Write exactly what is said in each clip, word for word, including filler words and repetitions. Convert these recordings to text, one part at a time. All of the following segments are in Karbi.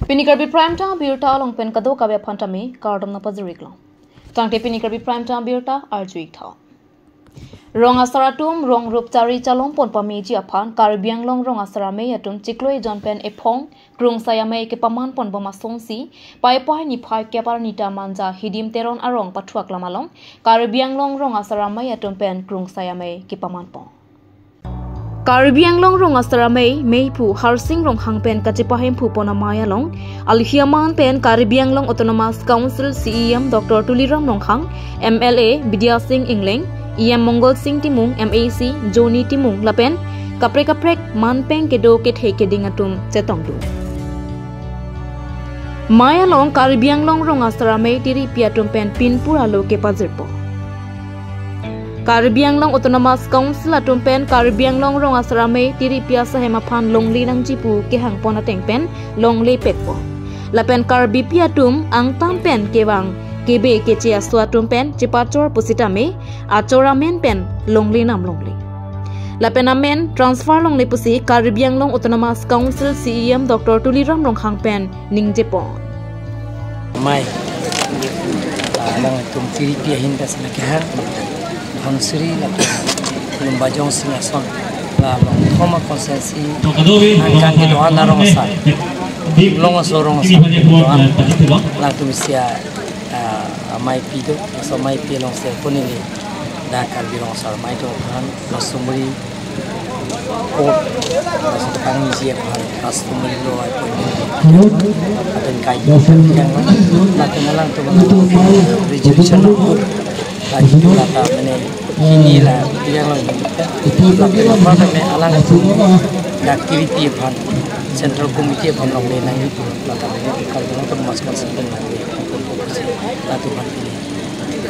Pini Karbi Prime Time birta along pen kadokave aphan tame kardom nangpajir-iklo. Tangte pini Karbi Prime Time birta arju-ik tha. Rong asar atum rong rup chari chalom pon pameji aphan Karbi Anglong rong asar amei atum chiklo ejon pen ephong krungsai amei kepaman pon bom asonsi Paipai niphai kep arni ta Manja Hidim Teron arong pathuak lam along Karbi Anglong rong asar amei atum pen krungsai amei kepaman pon. Karbi Anglong rong asar amei meiphu Harsing Ronghang pen kachepahemphu pon amei along alohi aman pen Karbi Anglong Autonomous Council C E M Doctor Tuliram Ronghang, M L A Bidya Sing Engleng, E M Mongol Sing Timung, M A C Johnny Timung lapen kaprek kaprek manpeng kedo kethe keding atum chetongdun. Mei along Karbi Anglong rong asar amei tiripi atum pen pinpur alo kepajirpo. Karbi Anglong Autonomous Council atum pen Karbi Anglong rong asar amei tiripi asahem aphan longle nangji pu kehang pon ateng pen longle pekpo. Lapen Karbipi atum angtan pen kevang kebe keche aso atum pen chepachor pusitame achor amen pen longle nam longle. Lapen amen transfer longle pusi Karbi Anglong Autonomous Council C E M Doctor Tuliram Ronghang pen ningje pon. Mei, ah, alangtum tiripi ahin ta sena kehang, Dhansiri lapen Lumbajong Singhason, la Longkhom a constituency, angkang kedo-an arong asar, Long aso rong asar kedo-an, latum sia, ah, ameipi do, laso ameipi along se pon ili, dak Karbi rong asar amei do aphan, Masumri, court, laso kangji aphan customary law appointment. Lapen kai yang lapen alangtum resolution lapu, latum lata mane hini la yang lo. Lapen apa kami alangtum dak tiripi aphan, Central Committee aphan longle nangji pu lata mane Karbi Anglong Autonomous Council pen longle latum aphan pini,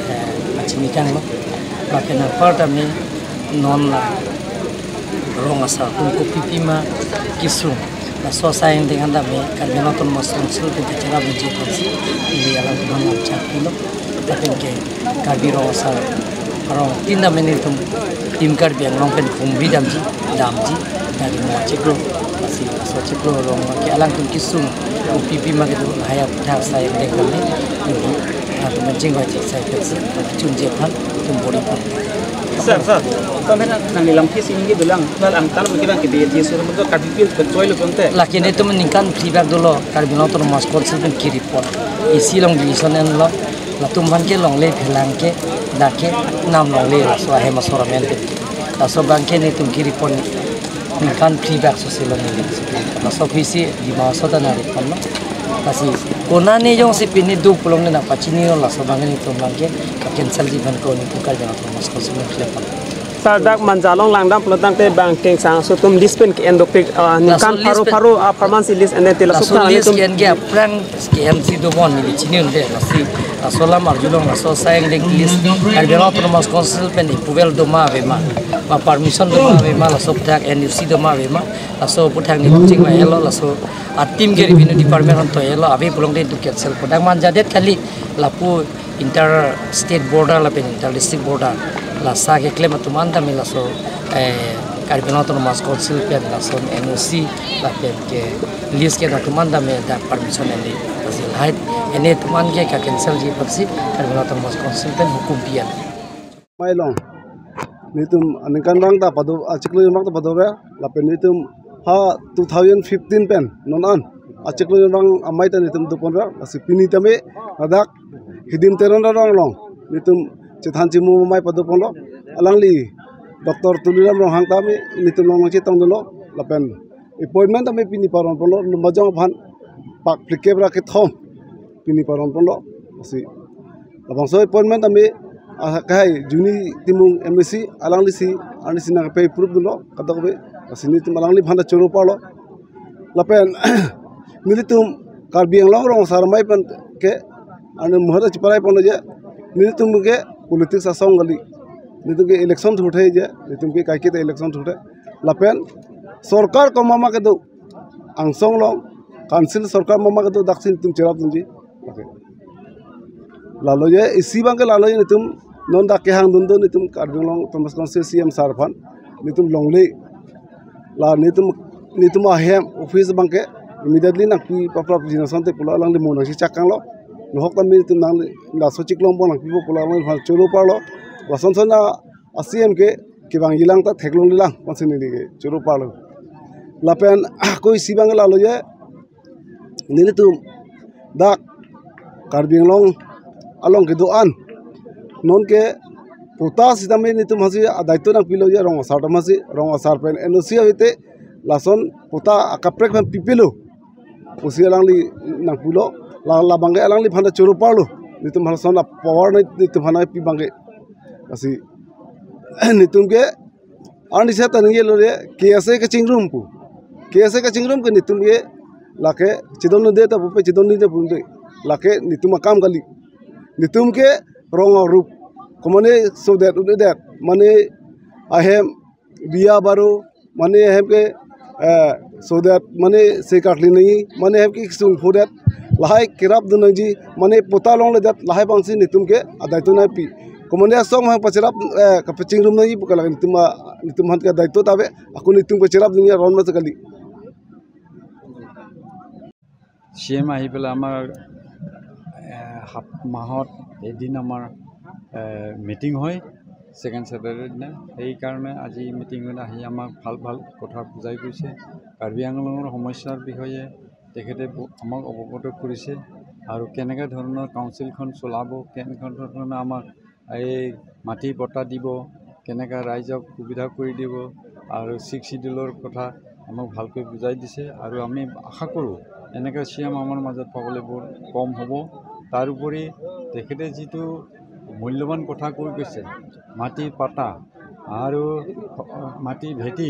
eh, achini kanglo. Lapen apar tame non la rong asar atum kopipi ma kesung, laso asai angdeng an tame Karbi Anglong Autonomous Council pen kacharap nangji aphansi ili alangtum aphan lam chak pilo. Lapen ke Karbi rong asar arong tin tame nelitum Team Karbi Anglong pen humri damji, damji, dari mo achiklo, lasi laso achiklo rong ke alangtum kesung kopipi ma kedo, lahai aputhak asai angdeng kali, ini, ah, pen chingvai chik sai pensi, chunje aphan, tum bori aphan. Sir, sir, kami nang, nangli lam kisi ningke bilang, nal angtan mungkin bang ke B T S rumah tu Karbi pil betul lo konte. Lake nelitum ningkan phli bak dolo, Karbi Anglong Autonomous Council pen kiri pon. Isi along decision enlo, latum aphan ke longle phelang ke, dak ke nam longle laso ahem asor amen pen. Laso abang ke nelitum kiri pon ningkan phli bak so silo neli. Laso aphi si Dima Hasao ta nari ponlo. Lasi konane jongsi pini do pulote nangpachinilo, laso abang ke nelitum abang ke ka-cancel ji aphan ko nelitum Karbi Anglong Autonomous Council pen klempo. Sir, dak Manja along langdam pulo tangte bang kengsang aso atum list pen ke-en dopik, ah, laso ningkan list pharo pen, pharo, ah, apharman si list en-e te laso laso aphrang list nelitum ke-en ke aphrang ke-en si dobom neli chini un-e, lasi laso alam arjulong, laso asai angdeng list Karbi Anglong Autonomous Council pen approval doma ave ma, ma permission doma ave ma, laso aputhak N O C doma ave ma, laso aputhak nelitum chingvai-etlo, laso a-team ke revenue department aphan toi-etlo, ave pulote nelitum cancel po. Dak Manja det kali, lapu inter state border lapen inter district border, la sa keklem atum an tame laso, eh, Karbi Anglong Autonomous Council pen lason N O C lapen ke list ke atum an tame dak permission en-e, lasi lahai en-e atum an ke ka-cancel ji aphansi Karbi Anglong Autonomous Council pen hukum pi-an. Mei along nelitum aningkanvang ta pado, achiklo jonvang ta padore, lapen nelitum ha two thousand fifteen pen non an achiklo jonvang amei ta nelitum doponra, lasi pini tame ladak Hidim Teron arong along nelitum chethan chimu amei padoponlo. Alangli Doctor Tuliram Ronghang tame nelitum along chetongdunlo, lapen appointment tame pini paron ponlo, Lumbajong aphan pak phlikep ra kethom pini paron ponlo. Lasi labangso appointment tame, ah, kahai Johnny Timung M A C, alangli si, alangli si nangkepi proof dunlo, kadokave, lasi nelitum alangliphan ta choro parlo. Lapen nelitum Karbi Anglong rong asar amei pen ke, ane muhar ta chiparai ponlo je, nelitum ke politics asong kali, nelitum ke election thurthe je, nelitum ke kaike ta election thurthe. Lapen sorkar komat ma kedo, angsong along, council sorkar mama kedo daksi nelitum cherap dunji. Okay. Lalo je, isi abang ke lalo je nelitum, non dak kehang dun do nelitum Karbi Anglong Autonomous Council C E M sir aphan, nelitum longle. La nelitum, nelitum ahem, office abang ke, Immediately nangpi paprap jinasonte pulo alangli mo nangsi chakanglo. Nohok tame nelitum nangli laso chiklong pon nangpipo pulo alangliphan choro parlo. Lason son a C M ke kevangjilang ta theklonglelang, pansi neli ke choro parlo. Lapen ako isi abang lalo je, nelitum dak Karbi Anglong along kedo-an, nonke patta sitame nelitum aphansi adaito nangpilo je, rong asar atum aphansi, rong asar pen N O C avete lason patta akaprek aphan pipilo pusi alangli nangpulo. La, labangke alangliphan ta choro parlo. Nelitum aphan lason a power nai, nelitum aphan nangpi abangke. Lasi nelitum ke arnisa ta ningjelo je, K S A kachingrum pu. K S A kachingrum ke nelitum ke lake chedondunde ta pupe, chedondunde pupe. Lake nelitum akam kali. Nelitum ke rong arup, komane sodet un-edet, mane ahem biya baro, mane ahem ke, eh, sodet, mane se karkli nangji, mane ahem ke sung phodet, lahai kerapdun nangji, mane patta longledet, lahai abangsi nelitum ke adaito nangpi. Komane asong aphan pacherap, eh, kapachingrum nangji pu ke lake nelitum a, nelitum aphan ke adaito ta ave, ako nelitum pacherapdunji aron ma kali. C M আহি পেলাই আমাৰ, এ, সাত মাহত এদিন আমাৰ, এ, meeting হয়, ছেকেণ্ড ছেটাৰডে দিনা। সেইকাৰণে আজি মিটিঙত আহি আমাক ভাল ভাল কথা বুজাই গৈছে। কাৰ্বি আংলঙৰ সমস্যাৰ বিষয়ে তেখেতে ব-, আমাক অৱগত কৰিছে আৰু কেনেকুৱা ধৰণৰ কাউন্সিলখন চলাব, কেনেকুৱা ধৰণৰ আমাক এই মাটি পট্টা দিব, কেনেকা ৰাইজক সুবিধা কৰি দিব আৰু ছিক্স শ্বিডিউলৰ কথা আমাক ভালকৈ বুজাই দিছে আৰু আমি আশা কৰোঁ এনেকা চি এম আমাৰ মাজত পাবলৈ বৰ কম হ'ব। তাৰোপৰি তেখেতে যিটো মূল্যৱান কথা কৈ গৈছে, মাটি পট্টা আৰু মাটি ভেটি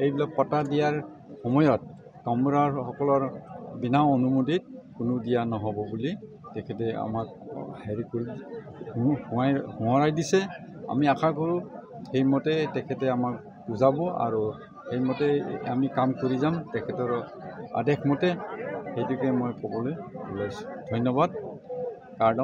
এইবিলাক পট্টা দিয়াৰ সময়ত কামবুঢ়াসকলৰ বিনা অনুমতিত কোনো দিয়া নহ'ব বুলি তেখেতে আমাক হেৰি কৰি সোঁৱাই, সোঁৱৰাই দিছে। আমি আশা কৰোঁ সেইমতে তেখেতে আমাক বুজাব আৰু সেইমতে আমি কাম কৰি যাম তেখেতৰ আদেশ মতে। সেইটোকে মই ক'বলৈ ওলাইছোঁ। ধন্যবাদ। কাৰ্ডম।